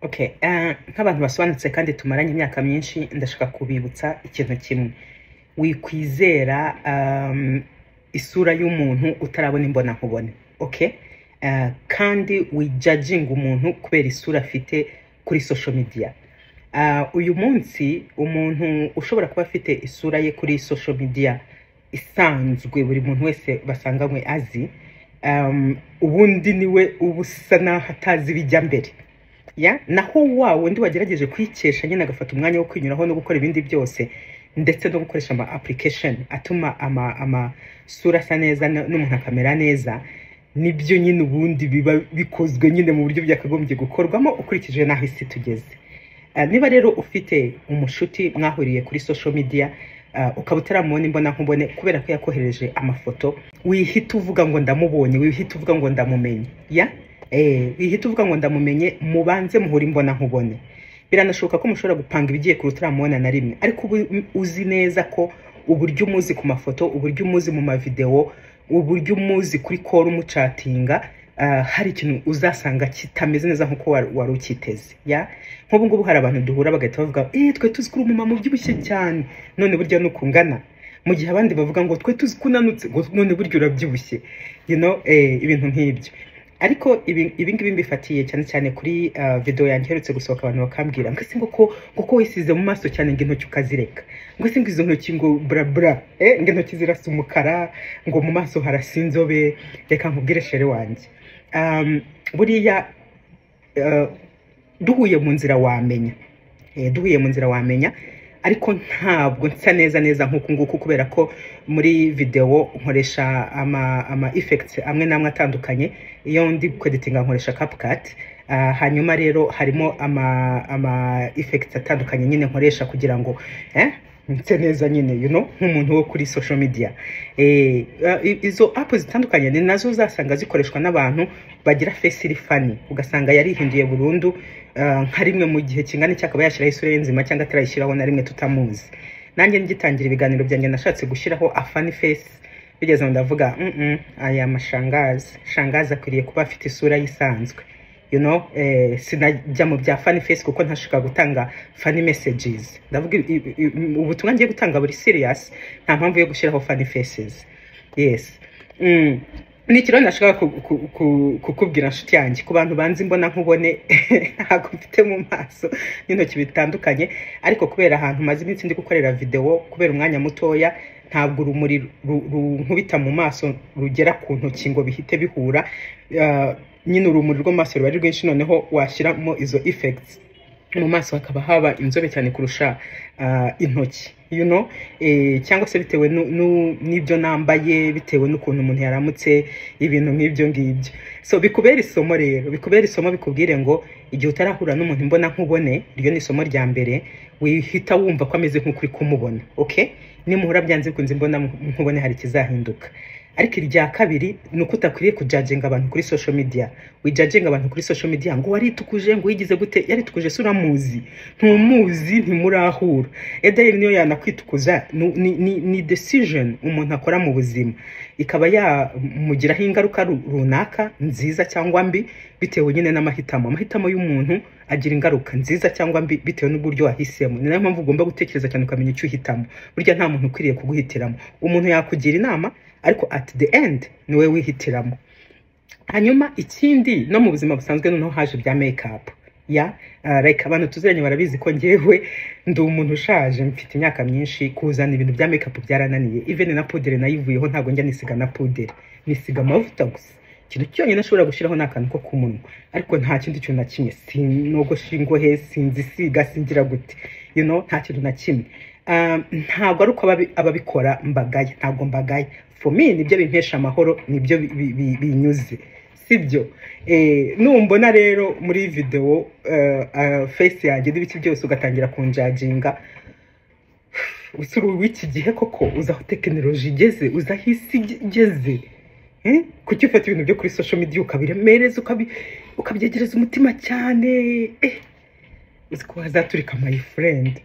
Okay, nk'abantu basobanutse kandi tumaranye imyaka myinshi, ndashaka kubibutsa ikintu kimwe: wikwizera isura y'umuntu utarabona imbonankubone, okay? Kandi wijudginga umuntu kubera isura afite kuri social media. Uyu munsi umuntu ushobora kuba afite isura ye kuri social media isanzwe, buri muntu wese basanganywe azi, ubundi niwe uba usa naho atazi ibijya mbere ya naho wa wundi wagerageje kwikesha nyine, agafata umwanya wo kwinyuraho no gukora ibindi byose, ndetse no gukoresha ama application atuma amasura asa neza n'umuntu akamera neza. Nibyo nyine, ubundi biba bikozwe nyine mu buryo byakagombye gukorwamo ukurikije n'aho isi tugeze. Niba rero ufite umushuti mwahuriye kuri social media, ukaba utaramubona imbona nkubone kubera ko yakohereje amafoto, wihita uvuga ngo ndamubonye, wihita uvuga ngo ndamumenye ya wihita uvuga ngo ndamumenye. Mubanze muhure imbona nkubone. Biranashoboka ko mushobora gupanga ibigiye kure utaramubona na rimwe, ariko ubu uzi neza ko uburyo umuzi ku mafoto, uburyo umuzi mu mavideo, uburyo umuzi kuri call umuchatinga, hari ikintu uzasanga kitameze neza nk'uko wari ukiteze. Ya, nk'ubu ngubu hari abantu duhura bagahita bavuga: "Eh, twe tuzi ko uri umumama ubyibushye cyane, none burya nuko ungana", mu gihe abandi bavuga ngo: "Twe tuzi ko unanutse", ngo: "None burya urabyibushye", ibintu nk'ibyo. Ariko ibi ngibi mbifatiye cyane cyane kuri video yanjye iherutse gusohoka, abantu bakambwira ngo: "Ese ngo ko wisize mu maso cyane, ngo intoki ukazireka, ngo ese ngo izo ntoki ngo bra bra, ngo intoki zirasa umukara, ngo mu maso harasa inzobe?" Reka nkubwire, chérie wanjye, buriya duhuye mu nzira wamenya, duhuye mu nzira wamenya, ariko ntabwo nsa neza neza nk'uku nguku, kubera ko muri video nkoresha ama effects amwe n'amwe atandukanye. Iyo ndi kweditinga nkoresha CapCut. Hanyuma rero harimo ama effects atandukanye nyine nkoresha kugira ngo nse neza nyine, nk'umuntu wo kuri social media. Izo app zitandukanye ni nazo uzasanga zikoreshwa n'abantu bagira face iri funny, ugasanga yarihinduye burundu, nka rimwe mu gihe kingana iki akaba yashyiraho isura ye nzima cyangwa atarayishyiraho na rimwe tutamuzi. Nanjye ngitangira ibiganiro byanjye nashatse gushyiraho a funny face, bigeze aho ndavuga: Aya mashangazi, shangazi akwiriye kuba afite isura yisanzwe." Sinajya mu bya funny face kuko ntashaka gutanga funny messages. Ndavuga ubutumwa ngiye gutanga buri serious, nta mpamvu yo gushyiraho funny faces. Yes. Ni ikiro nashaka kukubwira, nshuti yanjye. Ku bantu banzi mbona nkubone, ntabwo mfite mu maso n'intoki bitandukanye, ariko kubera ahantu maze iminsi ndi gukorera video, kubera umwanya mutoya, ntabwo urumuri runkubita mu maso rugera ku ntoki ngo bihite bihura. Nyine urumuri rwo mu maso ruba ari rwinshi, noneho washyiramo izo effects mu maso hakaba haba inzobe cyane kurusha intoki, cyangwa se bitewe n'ibyo nambaye, bitewe n'ukuntu umuntu yaramutse, ibintu nk'ibyo ngibyo. So bikubera isomo rero, bikubera isomo, bikubwire ngo igihe utarahura n'umuntu imbona nkubone, iryo ni isomo rya mbere, wihita wumva ko ameze nk'uko uri kumubona, okay? Nimuhura byanze bikunze imbona nkubone hari ikizahinduka. Ariko irya kabiri ni uko utakwiriye kujudginga abantu kuri social media. Wijudginga abantu kuri social media ngo waritukuje, ngo wigize gute. Yaritukuje se uramuzi? Ntumuzi, ntimurahura. Edayeri niyo yanakwitukuza, ni decision umuntu akora mu buzima, ikaba yamugiraho ingaruka runaka nziza cyangwa mbi, bitewe nyine n'amahitamo. Amahitamo y'umuntu agira ingaruka nziza cyangwa mbi bitewe n'uburyo wahisemo. Ni nayo mpamvu ugomba gutekereza cyane ukamenya icyo uhitamo. Burya nta muntu ukwiriye kuguhitiramo. Umuntu yakugira inama, ariko at the end ni wowe wihitiramo. Hanyuma ikindi, no mu buzima busanzwe noneho haje ibya makeup ya like abantu tuziranye barabizi ko njyewe ndi umuntu ushaje, mfite imyaka myinshi. Kuzana ibintu bya makeup byarananiye. Even na pudere nayivuyeho, ntabwo njya nisiga na pudere, nisiga amavuta gusa. Ikintu cyonyine nashobora gushyiraho ni akantu ko ku munwa, ariko nta kindi kintu na kimwe. Sinogosha ingohe, sinzisiga, singira gute, nta kintu na kimwe. Ntabwo ari uko ababikora mbagaye, ntabwo mbagaye. For me nibyo bimpesha amahoro, nibyo binyuze, sibyo? Numbona rero muri video face yanjye n'ibiki byose ugatangira kunjudginga, usura w'iki gihe koko, uzi aho tekinoloji igeze, uzi aho isi igeze? Eh? Kuki ufata ibintu byo kuri social media ukabiremereza, ukabyegereza umutima cyane? Uzi ko wazaturika, my friend?